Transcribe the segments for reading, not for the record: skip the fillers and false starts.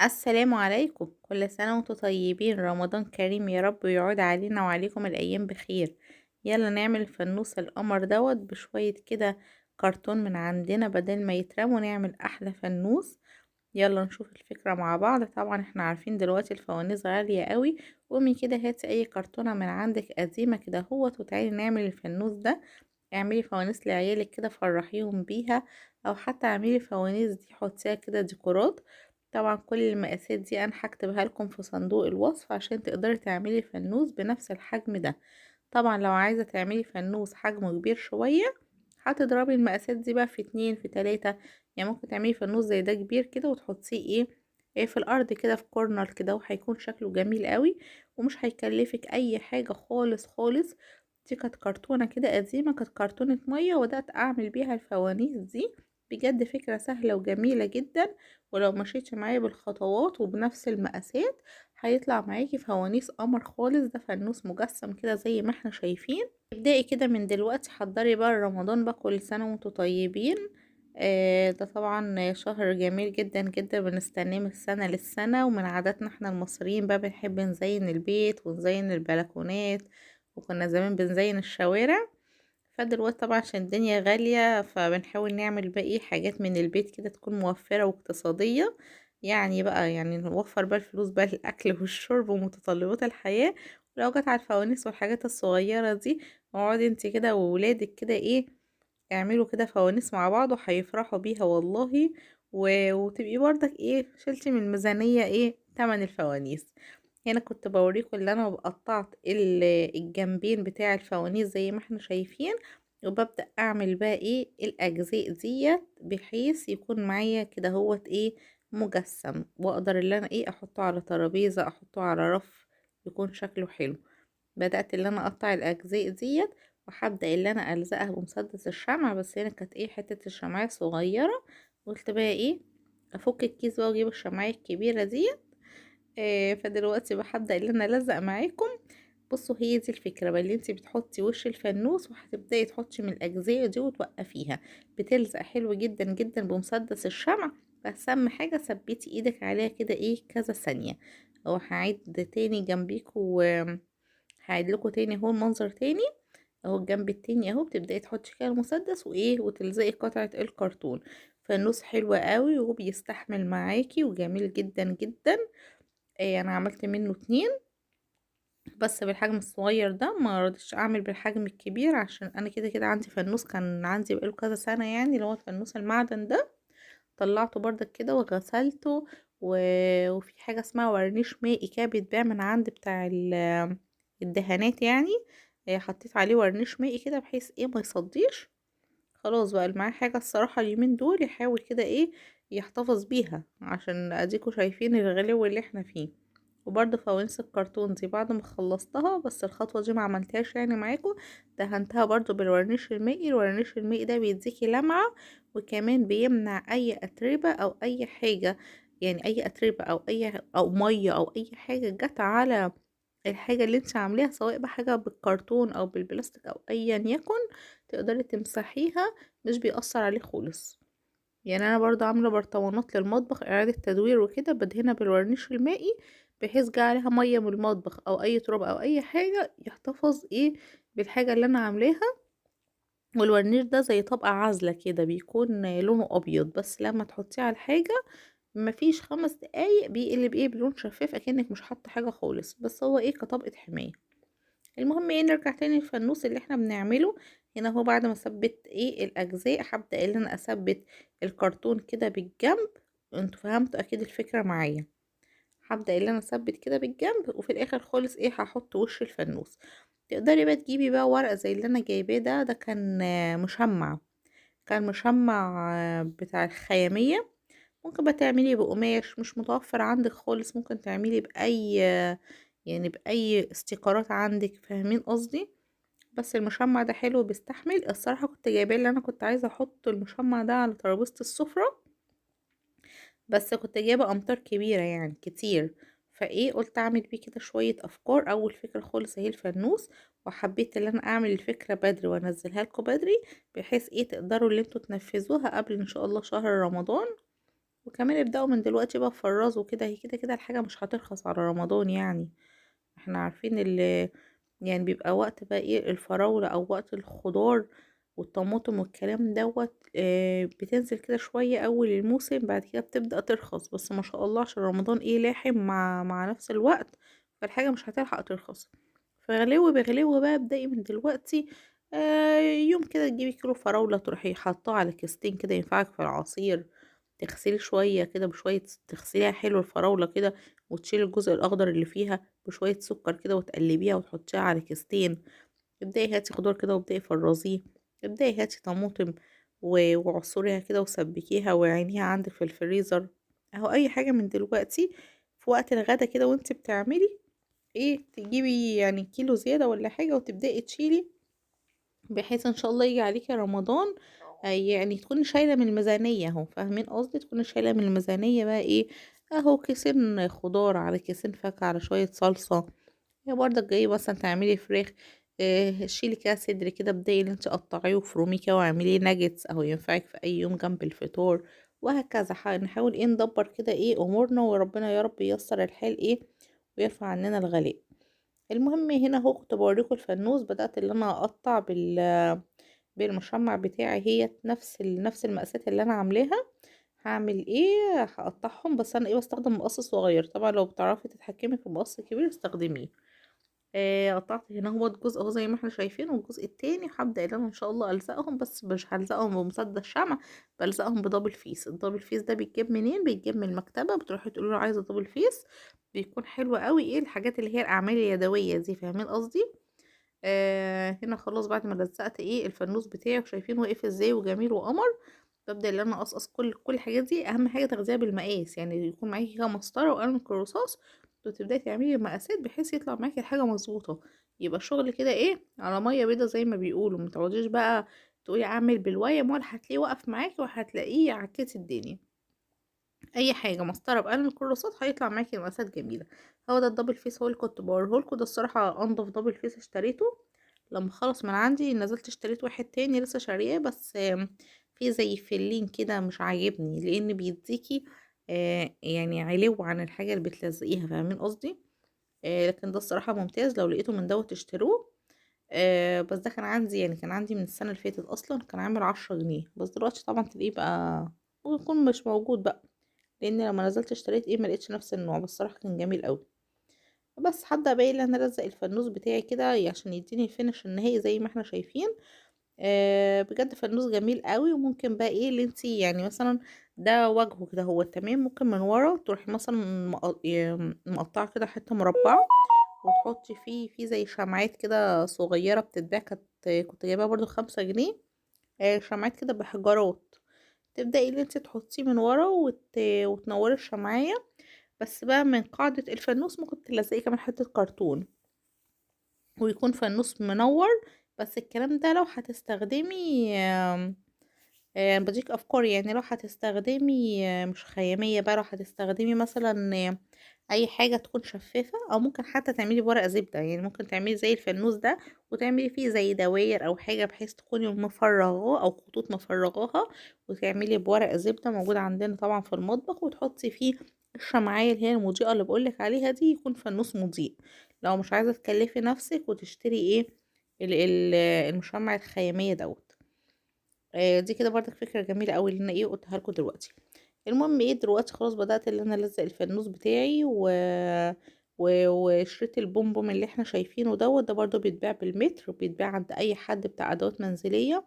السلام عليكم، كل سنة وانتم طيبين، رمضان كريم يا رب ويعود علينا وعليكم الأيام بخير. يلا نعمل الفانوس القمر دوت بشوية كده كرتون من عندنا بدل ما يترموا، نعمل أحلى فانوس. يلا نشوف الفكرة مع بعض. طبعا احنا عارفين دلوقتي الفوانيس غالية قوي، قومي كده هاتي اي كرتونة من عندك قديمة كده هوت وتعالي نعمل الفانوس ده. اعملي فوانيس لعيالك كده فرحيهم بيها، او حتى اعملي فوانيس دي حطيها كده ديكورات. طبعا كل المقاسات دي انا هكتبها لكم في صندوق الوصف عشان تقدري تعملي فانوس بنفس الحجم ده. طبعا لو عايزة تعملي فانوس حجمه كبير شوية هتضربي المقاسات دي بقى في 2 في 3، يعني ممكن تعملي فانوس زي ده كبير كده وتحطيه ايه في الارض كده في corner كده، وهيكون شكله جميل قوي ومش هيكلفك اي حاجة خالص خالص. دي كانت كرتونة كده قديمة، كانت كرتونة مية، وبدأت اعمل بيها الفوانيس دي. بجد فكرة سهلة وجميلة جدا، ولو مشيتي معايا بالخطوات وبنفس المقاسات هيطلع معاكي فوانيس قمر خالص. ده فانوس مجسم كده زي ما احنا شايفين. ابدأي كده من دلوقتي، حضري بقى رمضان بقى، كل سنة وانتوا طيبين. ده طبعا شهر جميل جدا جدا بنستناه من السنة للسنة، ومن عاداتنا احنا المصريين بقى بنحب نزين البيت ونزين البلكونات، وكنا زمان بنزين الشوارع. فدلوقتي طبعا عشان الدنيا غالية فبنحاول نعمل باقي حاجات من البيت كده تكون موفرة واقتصادية، يعني نوفر بقى الفلوس بقى للأكل والشرب ومتطلبات الحياة. ولو جت على الفوانيس والحاجات الصغيرة دي، اقعدي انت كده وولادك كده اعملوا كده فوانيس مع بعض وهيفرحوا بيها والله، وتبقي برضك شلتي من الميزانية تمن الفوانيس. هنا كنت بوريكم اللي انا قطعت الجنبين بتاع الفوانيس زي ما احنا شايفين، وببدأ اعمل بقى الاجزاء ديت بحيث يكون معايا كده هوت مجسم، واقدر اللي انا احطه على ترابيزة، احطه على رف، يكون شكله حلو. بدأت اللي انا اقطع الاجزاء ديت وهبدأ اللي انا الزقها بمسدس الشمع، بس هنا كانت حتة الشمعية صغيرة، قلت بقى افك الكيس بقى واجيب الشمعية الكبيرة ديت. فدلوقتي بقى هبدأ اللي انا الزق معاكم. بصوا هي دي الفكرة بقى، اللي انتي بتحطي وش الفانوس وهتبدأي تحطي من الأجزاء دي وتوقفيها، بتلزق حلو جدا جدا بمسدس الشمع. بس اهم حاجة ثبتي ايدك عليها كده كذا ثانية. اهو هعيد تاني جنبيكوا، هعيد لكم تاني اهو المنظر تاني اهو الجنب التاني اهو. بتبدأي تحطي كده المسدس وتلزقي قطعة الكرتون. فانوس حلو قوي وبيستحمل معاكي وجميل جدا جدا. انا عملت منه 2 بس بالحجم الصغير ده، ما رضيتش اعمل بالحجم الكبير عشان انا كده كده عندي فانوس كان عندي بقاله كذا سنة، اللي هو الفانوس المعدن ده، طلعته برضك كده وغسلته، وفي حاجة اسمها ورنيش مائي كده بيتباع من عند بتاع الدهانات حطيت عليه ورنيش مائي كده بحيث ما يصديش. خلاص بقى اللي معاه حاجة الصراحة اليومين دول يحاول كده يحتفظ بيها، عشان اديكوا شايفين الغلو اللي احنا فيه. وبرده فوانيس الكرتون دي بعد ما خلصتها، بس الخطوة دي ما عملتهاش معاكم، دهنتها برده بالورنيش المائي. الورنيش المائي ده بيديكي لمعة، وكمان بيمنع اي اتربة او اي حاجة، يعني اي اتربة او اي او مية او اي حاجة جت على الحاجة اللي انت عاملاها، سواء بحاجة بالكرتون او بالبلاستيك او ايا يكن، تقدري تمسحيها مش بيأثر عليه خالص. انا برضو عاملة برطمانات للمطبخ اعادة تدوير وكده، بدهنها بالورنيش المائي بحيث جه عليها مية من المطبخ او اي تراب او اي حاجة يحتفظ بالحاجة اللي انا عاملاها. والورنيش ده زي طبقة عازلة كده، بيكون لونه ابيض، بس لما تحطيه على الحاجة مفيش 5 دقايق بيقلب بلون شفاف اكنك مش حاطة حاجة خالص، بس هو كطبقة حماية. المهم نرجع تاني للفانوس اللي احنا بنعمله هنا اهو. بعد ما ثبت الاجزاء هبدأ ان انا اثبت الكرتون كده بالجنب. انتوا فهمتوا اكيد الفكرة معايا. هبدأ ان انا اثبت كده بالجنب، وفي الاخر خالص هحط وش الفانوس. تقدري بقى تجيبي بقى ورقة زي اللي انا جايباه ده، ده كان مشمع، كان مشمع بتاع الخيامية. ممكن بقى تعملي بقماش، مش متوفر عندك خالص ممكن تعملي بأي استيكرات عندك، فاهمين قصدي؟ بس المشمع ده حلو بيستحمل. الصراحة كنت جايباه اللي انا كنت عايزة احط المشمع ده على ترابيزة السفرة، بس كنت جايبة امتار كبيرة كتير، فايه قلت اعمل بيه كده شوية افكار. اول فكرة خالص اهي الفانوس، وحبيت ان انا اعمل الفكرة بدري وانزلها لكم بدري بحيث تقدروا اللي انتوا تنفذوها قبل ان شاء الله شهر رمضان. وكمان ابدأوا من دلوقتي بقى فرزوا كده، هي كده كده الحاجة مش هترخص على رمضان، يعني احنا عارفين اللي يعني بيبقى وقت بقى ايه الفراولة او وقت الخضار والطماطم والكلام دوت، بتنزل كده شوية اول الموسم، بعد كده بتبدأ ترخص. بس ما شاء الله عشان رمضان ايه لاحم مع نفس الوقت، فالحاجة مش هتلحق ترخص. فغلو بغلو بقى، ابدأي من دلوقتي. يوم كده تجيبي كيلو فراولة تروحي حاطاه على كيستين كده ينفعك في العصير، تغسلي شوية كده بشوية، تغسليها حلو الفراولة كده وتشيلي الجزء الأخضر اللي فيها بشوية سكر كده وتقلبيها وتحطيها على كيستين. ابدأي هاتي خضار كده وابدأي فرزيه، ابدأي هاتي طماطم وعصريها كده وسبكيها وعينيها عندك في الفريزر اهو. اي حاجة من دلوقتي في وقت الغدا كده وانت بتعملي ايه، تجيبي يعني كيلو زيادة ولا حاجة وتبدأي تشيلي، بحيث ان شاء الله يجي عليكي رمضان يعني تكوني شايلة من الميزانية اهو، فاهمين قصدي؟ تكوني شايلة من الميزانية بقى ايه اهو، كيسين خضار على كيسين فاكهة على شوية صلصة. يا برضك جاي مثلا تعملي فراخ، شيلي كده صدر كده، ابدأي ان انت قطعيه وفرميه كده واعمليه ناجتس اهو، ينفعك في اي يوم جنب الفطار وهكذا. نحاول ايه ندبر كده ايه امورنا، وربنا يا رب ييسر الحال ايه ويرفع عننا الغلاء. المهم هنا اهو كنت بوريكم الفانوس، بدأت ان انا اقطع بالمشمع بتاعي، هي نفس المقاسات اللي انا عاملاها. هعمل ايه، هقطعهم، بس انا ايه بستخدم مقص صغير، طبعا لو بتعرفي تتحكمي في مقص كبير استخدميه. قطعت هنا هو جزء اهو زي ما احنا شايفين، والجزء التاني هبدأ ان انا ان شاء الله الزقهم، بس مش هلزقهم بمسدس شمع، بلزقهم ب double face. ال double face ده بيتجاب منين؟ بيتجاب من المكتبة، بتروحي تقولي له عايزة double face، بيكون حلو قوي. ايه الحاجات اللي هي الاعمال اليدوية دي، فاهمين قصدي؟ هنا خلاص بعد ما لزقت ايه الفانوس بتاعي، وشايفين واقف ازاي وجميل وقمر. ببدأ ان انا اقصقص كل الحاجات دي. اهم حاجة تاخديها بالمقاس، يعني يكون معاكي كده مسطرة وقلم رصاص، وتبداي تعملي المقاسات بحيث يطلع معاكي الحاجة مظبوطة، يبقى الشغل كده ايه على مية بيضة زي ما بيقولوا. ما تقعديش بقى تقولي اعمل بالوايه، ولا هتلاقيه واقف معاكي وهتلاقيه عكيت الدنيا. اي حاجة مسطرة بقلم الرصاص هيطلع معاكي المقاسات جميلة. هو ده ال double face هو اللي كنت بوريهولكوا، ده الصراحة انضف double face اشتريته. لما خلص من عندي نزلت اشتريت واحد تاني لسه شارياه، بس في زي فلين كده مش عاجبني، لان بيديكي يعني علو عن الحاجة اللي بتلزقيها، فاهمين قصدي؟ لكن ده الصراحة ممتاز، لو لقيته من دوت اشتروه. بس ده كان عندي، يعني كان عندي من السنة اللي فاتت اصلا، كان عامل 10 جنيه، بس دلوقتي طبعا تلاقيه بقى ممكن يكون مش موجود بقى، لان لما نزلت اشتريت ايه ما لقيتش نفس النوع، بس الصراحة كان جميل قوي. بس هبدأ بقى ان انا الزق الفانوس بتاعي كده عشان يديني ال finish النهائي زي ما احنا شايفين. بجد فانوس جميل قوي. وممكن بقى ايه اللي انتي يعني مثلا ده وجهه كده هو تمام، ممكن من ورا تروحي مثلا مقطعه كده حتة مربعه وتحطي فيه في زي شمعات كده صغيرة بتتباع، كنت جايباها برضو 5 جنيه، شمعات كده بحجارات، تبداي اللي انتي تحطيه من ورا وتنوري الشمعيه. بس بقى من قاعدة الفانوس ممكن تلزقي كمان حتة كرتون ويكون فانوس منور. بس الكلام ده لو هتستخدمي بديك افكار، يعني لو هتستخدمي مش خيامية بقى، لو هتستخدمي مثلا اي حاجة تكون شفافة، او ممكن حتى تعملي بورقة زبدة، يعني ممكن تعملي زي الفانوس ده وتعملي فيه زي دواير او حاجة بحيث تكوني مفرغاه او خطوط مفرغاها، وتعملي بورقة زبدة موجودة عندنا طبعا في المطبخ، وتحطي فيه الشمعية اللي هي المضيئة اللي بقولك عليها دي، يكون فانوس مضيء. لو مش عايزة تكلفي نفسك وتشتري ايه المشمع الخيامية دوت. دي كده برضك فكرة جميلة قوي اللي انا ايه قلتها لكم دلوقتي. المهم ايه دلوقتي خلاص بدأت اللي انا الزق الفانوس بتاعي وشريط البومبوم اللي احنا شايفينه دوت، ده برضو بيتباع بالمتر وبيتباع عند اي حد بتاع ادوات منزلية.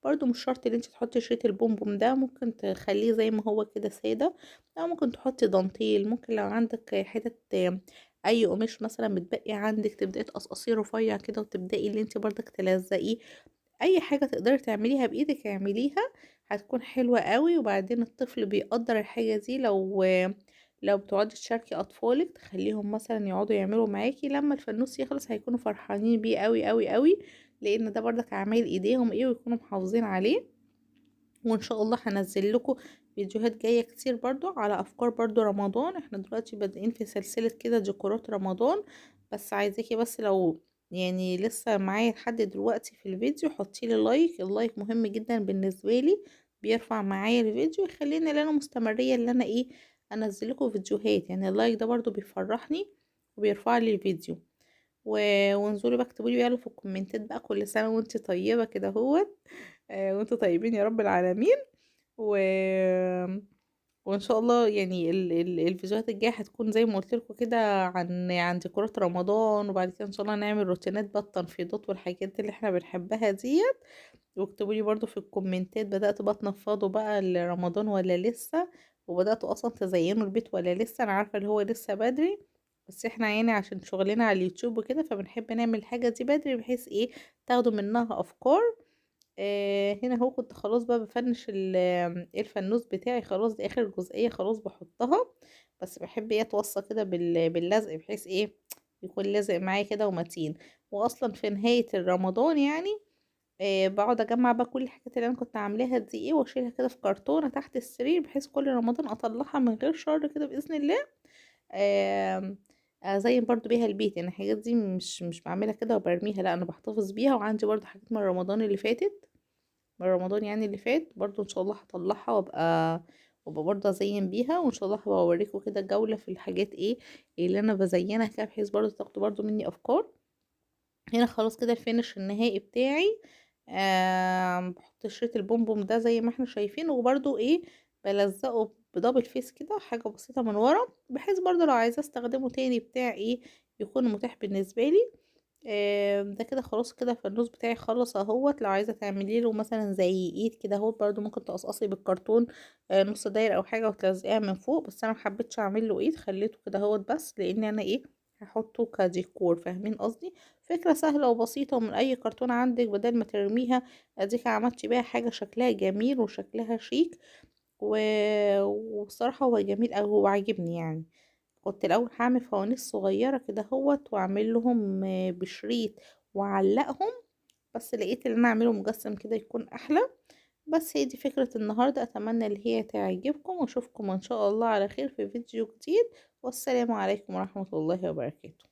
برضو مش شرط ان انت تحطي شريط البومبوم ده، ممكن تخليه زي ما هو كده ساده، او ممكن تحطي دانتيل، ممكن لو عندك حتت اي قماش مثلا متبقي عندك تبداي تقصقصيه رفيع كده وتبداي اللي انت برضك تلزقيه. اي حاجة تقدري تعمليها بايدك اعمليها، هتكون حلوة قوي. وبعدين الطفل بيقدر الحاجة دي، لو بتقعدي تشاركي اطفالك تخليهم مثلا يقعدوا يعملوا معاكي، لما الفانوس يخلص هيكونوا فرحانين بيه قوي قوي قوي، لان ده برضك عمايل ايديهم ايه ويكونوا محافظين عليه. وان شاء الله هنزل لكم فيديوهات جاية كتير برضو على افكار برضو رمضان، احنا دلوقتي بادئين في سلسلة كده ديكورات رمضان. بس عايزاكي بس لو يعني لسه معايا لحد دلوقتي في الفيديو حطي لي like، ال like مهم جدا بالنسبة لي، بيرفع معايا الفيديو، يخليني ان انا مستمريه ان انا ايه انزل لكم فيديوهات. يعني ال like ده برضو بيفرحني وبيرفع لي الفيديو. وانزلوا بقى اكتبوا لي يلا في الكومنتات بقى كل سنة وانت طيبة كده اهوت، وانتوا طيبين يا رب العالمين. وان شاء الله يعني الفيديوهات الجاية هتكون زي ما قلت لكم كده عن ديكورات رمضان، وبعد كده ان شاء الله نعمل روتينات بقى التنفيضات والحاجات اللي احنا بنحبها ديت. واكتبوا لي برضو في الكومنتات بداتوا بقى تنفضوا بقى لرمضان ولا لسه، وبداتوا اصلا تزينوا البيت ولا لسه. انا عارفه اللي هو لسه بدري، بس احنا يعني عشان شغلنا على اليوتيوب وكده فبنحب نعمل الحاجة دي بدري بحيث ايه تاخدوا منها افكار. هنا اهو كنت خلاص بقى بفنش الفانوس بتاعي خلاص، دي اخر جزئية خلاص بحطها، بس بحب ايه اتوصى كده باللزق بحيث ايه يكون لازق معايا كده ومتين. واصلا في نهاية الرمضان يعني بقعد اجمع بقى كل الحاجات اللي انا كنت عاملاها دي ايه واشيلها كده في كرتونة تحت السرير، بحيث كل رمضان اطلعها من غير شر كده باذن الله. ازين برضو بيها البيت. يعني الحاجات دي مش بعملها كده وبرميها، لا انا بحتفظ بيها. وعندي برضو حاجات من رمضان اللي فاتت، من رمضان يعني اللي فات برضو ان شاء الله هطلعها وابقى برضو ازين بيها. وان شاء الله هبقى اوريكم كده جولة في الحاجات ايه اللي انا بزينها كده، بحيث برضو تاخدوا برضو مني افكار. هنا خلاص كده ال finish النهائي بتاعي. بحط شريط البومبوم ده زي ما احنا شايفين، وبرضو ايه بلزقه ب double face كده حاجة بسيطة من ورا، بحيث برضو لو عايزة استخدمه تاني بتاع ايه يكون متاح بالنسبة لي. ده كده خلاص كده الفانوس بتاعي خلص اهوت. لو عايزة تعملي له مثلا زي ايد كده اهوت برضو ممكن تقصقصي بالكرتون نص دايرة او حاجة وتلزقيها من فوق، بس انا محبتش اعمل له ايد، خليته كده اهوت بس، لان انا ايه هحطه كديكور، فاهمين قصدي؟ فكرة سهلة وبسيطة ومن اي كرتون عندك، بدل ما ترميها اديك عملتي بيها حاجة شكلها جميل وشكلها شيك، وبصراحة هو جميل اوي، هو عاجبني. يعني كنت الاول هعمل فوانيس صغيرة كده اهوت واعمل لهم بشريط واعلقهم، بس لقيت ان انا اعمله مجسم كده يكون احلى. بس هي دي فكرة النهاردة، اتمنى اللي هي تعجبكم، واشوفكم ان شاء الله على خير في فيديو جديد. والسلام عليكم ورحمة الله وبركاته.